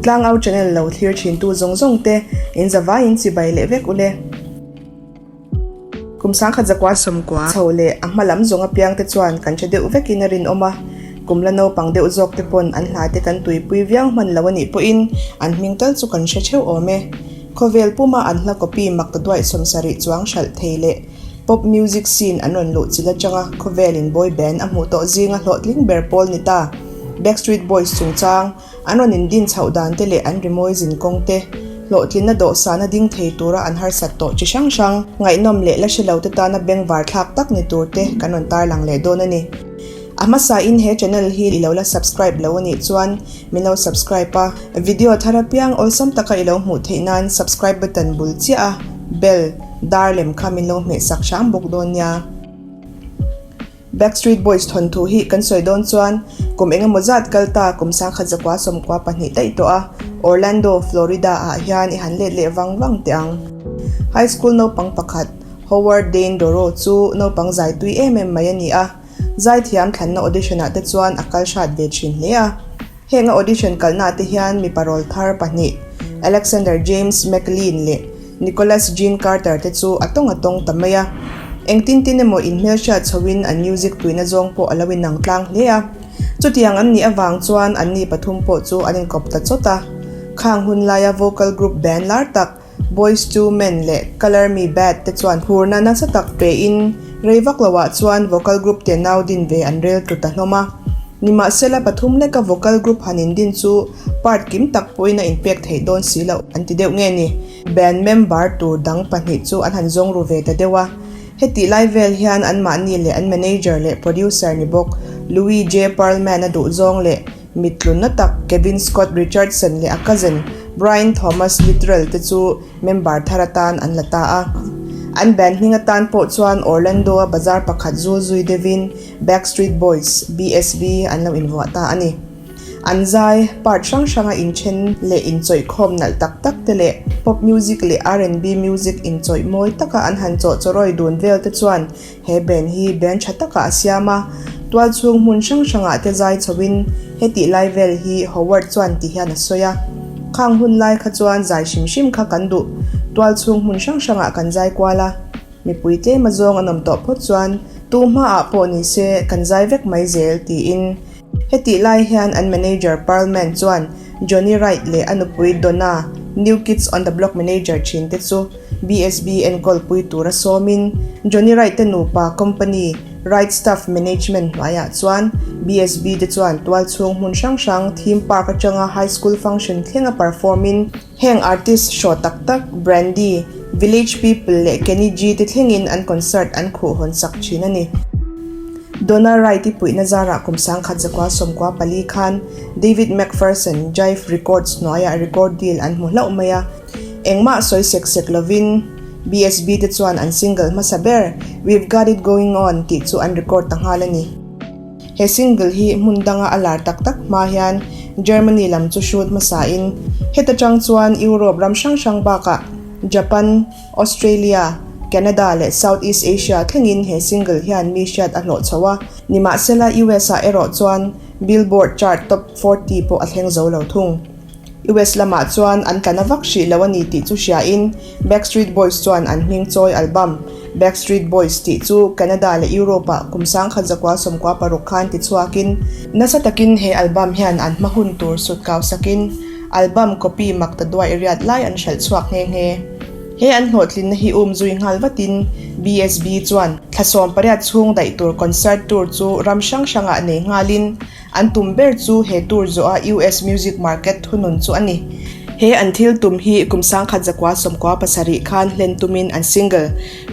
Tlangau channel lo thlir thintu zawng zawng te in zavaiin chibai leh vek ule. Kum sangkhat zakua sawmkua chho leh a hma lam zawng apiang te chuan kan hre deuh vekin a rinawm a, kum la naupang deuh zawk te pawn an hla te kan tuipui viau hman lo a nih pawhin an hming tal chu kan hre theuh awm e. Khawvel puma an hla copy mak ta duaih 70 chuang hralh thei leh pop music scene an rawn luh chilh atanga khawvelin boy band a hmuh tawh zinga hlawhtling ber pawl ni ta Backstreet Boys chungchang An rawn indin chhoh dan te leh an rimawi zin kawng te, hlawhtlinna dawhsana ding thei tura an harsat tawh chi hrang hrang, ngaihnawm leh la hre lo te tana bengvar thlak tak ni tur te kan rawn tarlang leh dawn a ni. A hmasain he channel hi i lo la subscribe lo a nih chuan min lo subscribe a, video thar apiang awlsam taka i lo hmuh theih nan subscribe button bul chiah a bell dar lem kha min lo hmeh sak hram bawk dawn nia. Backstreet Boys thawnthu hi kan sawi dawn chuan kum eng emaw zat kal ta kum sangkhat zakua 92 daih tawh a, Orlando, Florida ah hian i han let leh vang vang teh ang. High school naupang pakhat, Howard Dane Dorough chu naupang zai tui em em mai a ni a, zaithiam thlanna audition ah te chuan a kal hrat ve thin hle a. Heng a audition kalna te hian mipa rawl thar pahnih, Alexander James McLean leh Nicholas Jean Carter te chu a tawng a tawng ta mai a. Engtin tin emaw inhmelhriat chhoin an music tuina zawng pawh a lo inang tlang hle a. Chutiang an nih avang chuan anni pathum pawh chu an inkawp ta chawt a. Khang hun laia vocal group band lar tak, Boyz II Men leh Colour Me Badd te chuan phurna nasa tak pein rei vak loah chuan vocal group te nau din ve an rel tlu ta hlawm a. Nimahsela pathum leka vocal group han indin chu part kim tak pawhin a inpek theih dawn si loh an ti deuh nge ni. Band member tur dang pahnih chu an han zawng ru ve ta deuh a. Hetih lai vel hian anmahni leh an manager leh producer ni bawk Louis J. Pearlman a duhzawng leh Mittlunna tak Kevin Scott Richardson leh a cousin Brian Thomas Littrell te chu member thar atan an la ta a. An band hming atan pawh chuan Orlando-a bazar pakhat zul zui deuhin Backstreet Boys, BSB, an lo invuah ta a ni. An zai, part hrang hranga inthen leh inchawihkhawm nalh tak tak te leh pop music leh R&B music inchawih mawi taka an han chawhchawrawi dun vel te chuan He band hi band tha takah a siam a, tual chhung hmun hrang hrangah te zai chhoin hetih lai vel hi Howard chuan ti hian a sawi a, Khang hun lai kha chuan zai hrim hrim kha kan duh, tual chhung hmun hrang hrangah kan zai kual a, mipui tlem azawng an awm tawh phawt chuan tu hmaah pawh ni se kan zai vek mai zel tiin Hetih lai hian an manager Pearlman chuan Johnny Wright leh a nupui Donna, New Kids on the Block manager thin te chu BSB enkawl pui tura sawmin Johnny Wright te nupa company Wright Stuff Management hnuaiah chuan BSB te chuan tualchhung hmun hrang hrang theme park atanga high school function thlenga perform in Heng artist hraw tak tak Brandy, Village People leh Kenny G te thlengin an concert an khuh hawn sak thin a ni. Donna Wright-i puihna zarah kum 1994 khan David McPherson Jive Records hnuaiah record deal an hmu hlauh mai a. Engmah sawi sek sek lovin BSB te chuan an single hmasa ber We've Got It Going On tih chu an record ta nghal a ni. He single hi hmun danga a lar tak tak hma hian Germany lam chu hrut hmasain heta tang chuan Europe ram hrang hrang bakah Japan, Australia, Canada leh South East Asia thlengin he single hian mi hriat a hlawh chho a. Nimahsela US-ah erawh chuan Billboard chart top 40 pawh a thleng zo lo thung. US lamah chuan an tla na vak hrih lo a ni tih chu hriain Backstreet Boys chuan an hming chawi album Backstreet Boys tih chu Canada leh Europe-ah kum 1996 khan ti chhuakin nasa takin he album hian an hma hun tur sut kau sakin album copy mak ta duaih riat lai an hralh chhuak nghe nghe. He an hlawhtlinna hi um zui nghal vatin BSB chuan thla 18 chhung daih tur concert tour chu ram hrang hrangah nei nghalin An tum ber chu he tour zawha US music market thunun chu a ni. He an thil tum hi kum 1997 khan hlen tumin an single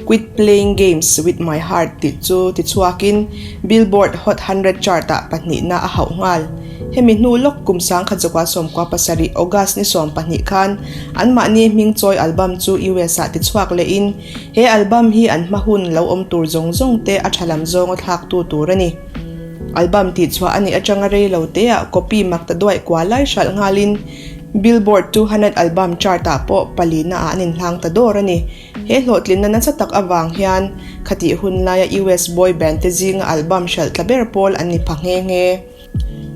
Quit Playing Games With My Heart tih chu tichhuakin Billboard Hot 100 chart-ah pahnihna a hauh nghal. Hemi hnu lawk kum 1997 August ni 12 khan anmahni hming chawi album chu US-ah tichhuak lehin he album hi an hma hun lo awm tur zawng zawng te a tha lam zawnga thlaktu tur a ni. Album tihchhuah a nih atanga rei lo teah copy mak ta duaih kua lai hralh nghalin Billboard 200 album chart-ah pawh palina ah an inhlang ta dawr a ni. He hlawhtlinna nasa tak avang hian khatih hun laia US boy band te zinga album hralh tla ber pawl an ni pha nghe nghe.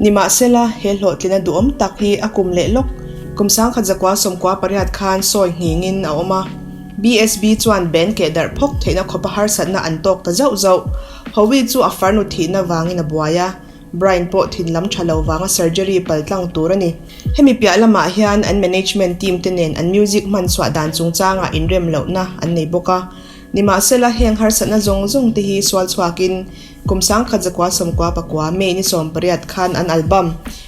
Nimahsela, he hlawhtlina duhawm tak hi a kum leh lawk. Kum 1998 khan sawi nghingin a awm a. BSB chuan band keh darh phawk theihna khawpa harsatna an tawk ta zauh zauh. Howie chu a farnu thihna vangin a buai a, Brian pawh thin lam tha lo vanga surgery pal tlang tur a ni. Hemi piah lamah hian an management team te nen an music hman chhuah dan chungchangah inrem lohna an nei bawk a. Nimahsela heng harsatna zawng zawng te hi sual chhuakin kum 1999 May ni 18 khan an album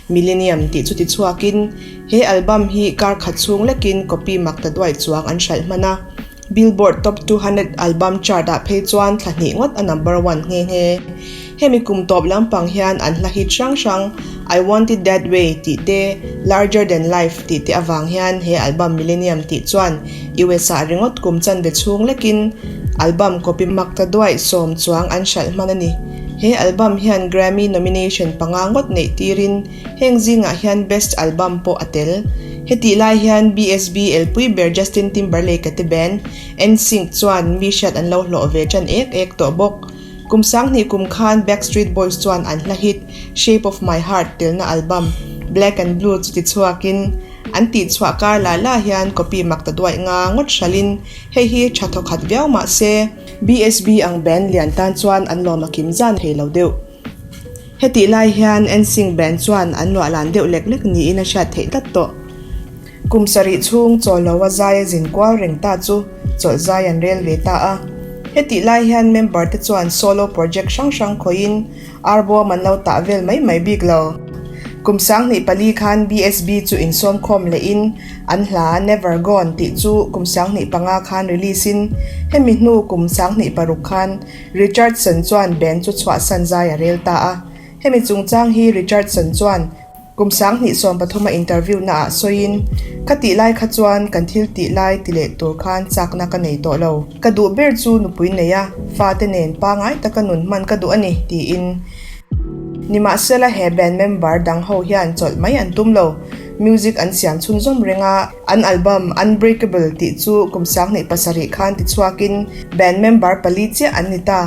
Millennium tih chu ti chhuakin he album hi kar khat chhung lekin copy mak ta duai chuang an hralh hman a. Billboard Top 200 Album Chart ah phei chuan thla hnih ngawt a number one nghe nghe. Hemi kum tawp lampang hian an hla hit hrang hrang I Want It That Way tih te, Larger Than Life tih te avang hian he album Millennium tih chuan US ah ringawt kum chanve chhung lekin album copy mak ta duaih sawm chuang an hralh hman a ni. He album hian Grammy nomination panga ngawt neih tirin Heng zingah hian Best Album pawh a tel. Hetih lai hian BSB elpui ber Justin Timberlake-a te band, NSYNC chuan mi hriat an lo hlawh ve ṭan ek ek tawh bawk. Kum sanghnih kum khan Backstreet Boys chuan an hla hit Shape of My Heart telna album Black and Blue chu tichhuakin, an tihchhuah kar la la hian copy mak ta duaih nga ngawt hralhin hei hi ṭha thawkhat viau mah se, BSB ang band lian tan chuan an lawm a kim zan thei lo deuh. Hetih lai hian NSYNC band chuan an luah lan deuh lek lek niin a hriat theih tlat tawh. Kum sarih chhung chaw lo a zai a zin kual reng ta chu chawlh zai an rel ve ta a. Hetih lai hian member te chuan solo project hrang hrang khawihin arbawm an lo tah vel mai mai bik lo. Kum 2004 khan BSB chu insawm khawm lehin an hla Never Gone tih chu kum 2005 khan release in hemi hnu kum 2006 khan Richardson chuan band chu chhuahsan zai a rel ta a. Hemi chungchang hi Richardson chuan kum 2013 a interview naah sawiin, Ka tih lai kha chuan kan thil tih lai ti leh tur khan chakna ka nei tawh lo. Ka duh ber chu nupui nei a, fate nen pangai taka nun hman ka duh a ni, tiin. Nimahsela he band member dang ho hian chawlh mai an tum lo. Music an siam chhunzawm reng a, an album Unbreakable tih chu kum 2007 khan tichhuakin band member pali chiah an ni ta.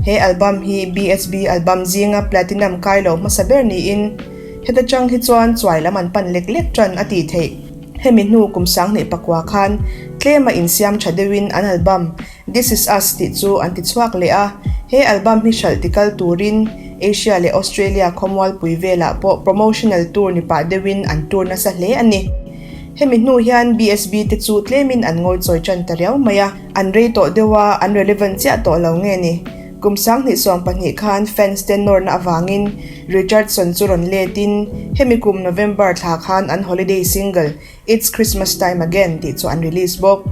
He album hi BSB album zinga platinum kai lo hmasa ber niin heta chang hi chuan chuai lam an pan lek lek tan a tih theih. Hemi hnu kum 2009 khan tlema insiam tha deuhin an album This Is Us tih chu an ti chhuak leh a, he album hi hralh ti kal turin Asia leh Australia khawmualpui velah pawh promotional tour ni pah deuhin an tour nasa hle a ni. Hemi hnu hian BSB te chu tlemin an ngawichawi tan ta riau mai a, an rei tawh deuh a, an relevant chiah tawh lo nge ni. Kum 2020 khan fans te nawrna avangin Richardson chu rawn letin hemi kum November thla khan an holiday single It's Christmas Time Again tih chu an release bawk.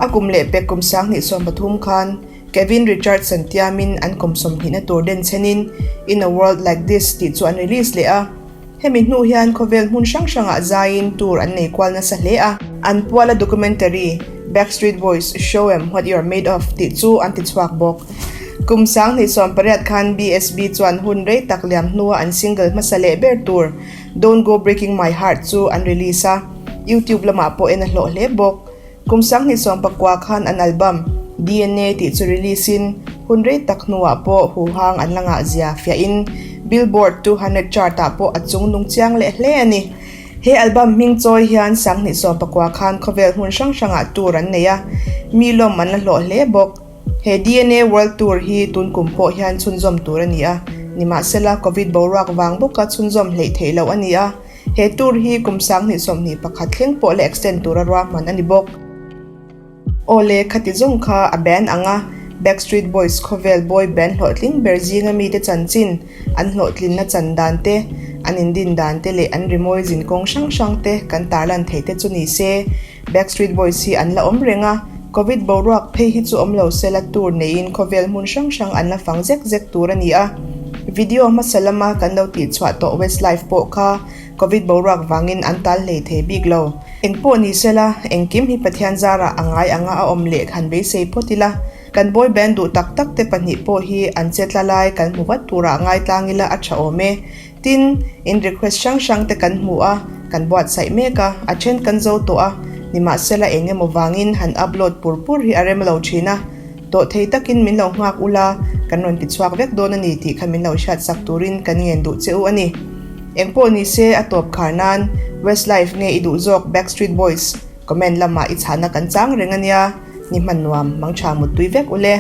A kum leh pek kum 2023 khan Kevin Richardson tiamin an kum sawmhnihna tur den chhenin In a World Like This tih chu an release leh a. Hemi hnu hian khawvel hmun hrang hrangah zaiin tour an nei kual nasa hle a. An puala documentary Backstreet Boys, Show 'Em What You're Made Of tih chu an ti chhuak bawk. Kum 2018 khan BSB chuan hun rei tak liam hnua an single hmasa leh ber tur Don't Go Breaking My Heart chu an release a, YouTube lamah pawh en a hlawh hle bawk. Kum 2019 khan an album DNA tih chu release in hun rei tak hnuah pawh huhang an la ngah zia fiahin Billboard 200 chart ah pawh a chung nung chiang leh hle a ni. He album hming chawi hian 2019 khan khawvel hmun hrang hrangah tour an nei a, mi lawm an la hlawh hle bawk. He DNA World Tour hi tun kum pawh hian chhunzawm tur a ni a, nimahsela Covid boruak vang bawka chhunzawm hleih theih loh a ni a, he tour hi kum 2021 thleng pawh la extend tura ruahman a ni bawk. Awle, khati zawng kha a band ang a, Backstreet Boys khawvel boy band hlawhtling ber zinga mite chanchin, an hlawhtlinna chan dan te, an indin dan te leh an rimawi zinkawng hrang hrang te kan tarlan theih te chu ni se. Backstreet Boys hi an la awm reng a, Covid boruak phei hi chu awm lo se la tour neiin khawvel hmun hrang hrang an la fang zek zek tur a ni a. Video hmasa lama kan lo tihchhuah tawh Westlife pawh kha Covid boruak vangin an tal hlei thei bik lo. Engpawh ni se la, engkim hi Pathian zarah a ngai anga a awm leh han beisei phawt ila, kan boy band duh tak tak te pahnih pawh hi an che tla lai kan hmu vat turah ngai tlang ila a tha awm e. Tin, in request hrang hrang te kan hmu a, kan buatsaih mek a, a then kan zo tawh a, nimahsela eng emaw vangin han upload pur pur hi a rem lo thin a, tawh thei takin min lo nghak ula, kan rawn ti chhuak vek dawn a ni tih kha min lo hriatsak turin kan ngen duh che u a ni. Engpawh ni se a tawp khar nan Westlife nge i duh zawk Backstreet Boys? Comment lamah i chhahna kan chang reng a nia, ni hman nuam, mangtha muttui vek ule.